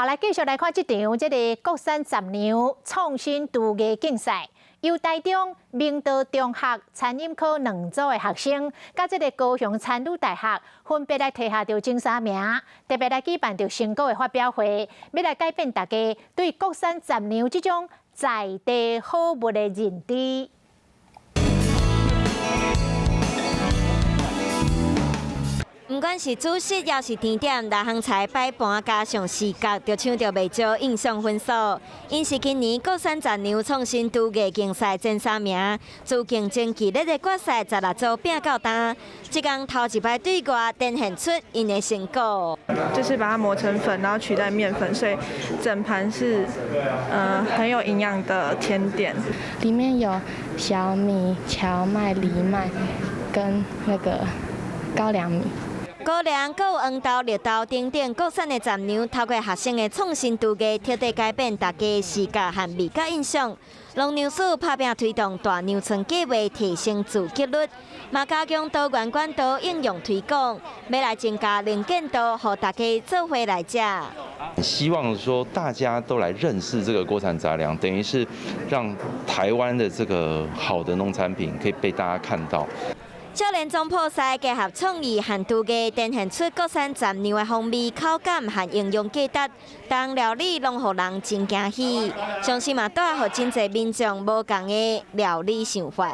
好，來繼續來看這場這个國產雜糧創新廚藝競賽，由台中明道中學餐飲科兩組的學生，佮這个高雄餐旅大學分別來提下著前三名，特別來舉辦著成果的發表會，欲來改變大家對國產雜糧這種在地好物的認知。毋管是主食抑是甜點，內行菜擺盤加上視覺，就搶著袂少印象分數。𪜶是今年國產雜糧創新廚藝競賽前三名，自競爭激烈的決賽十六組拚到今，這工頭一擺對外展現出𪜶的成果。就是把它磨成粉，然後取代麵粉，所以整盤是很有營養的甜點。裡面有小米、蕎麥、藜麥跟那個高粱米。高粱、閣有黃豆、綠豆等等國產的雜糧，透過學生的創新廚藝，徹底改變大家視覺和味覺印象。農糧署拍拚推動大糧村計畫，提升自給率，嘛加強多元管道應用推廣，欲來增加能見度，予大家做伙來食。希望說大家都來認識這個國產雜糧，等於是讓台灣的這個好的農產品可以被大家看到。少年總鋪賽結合創意和廚藝，展現出國產雜糧的風味、口感和營養價值，當料理攏予人真驚喜，相信嘛帶予真濟民眾無仝的料理想法。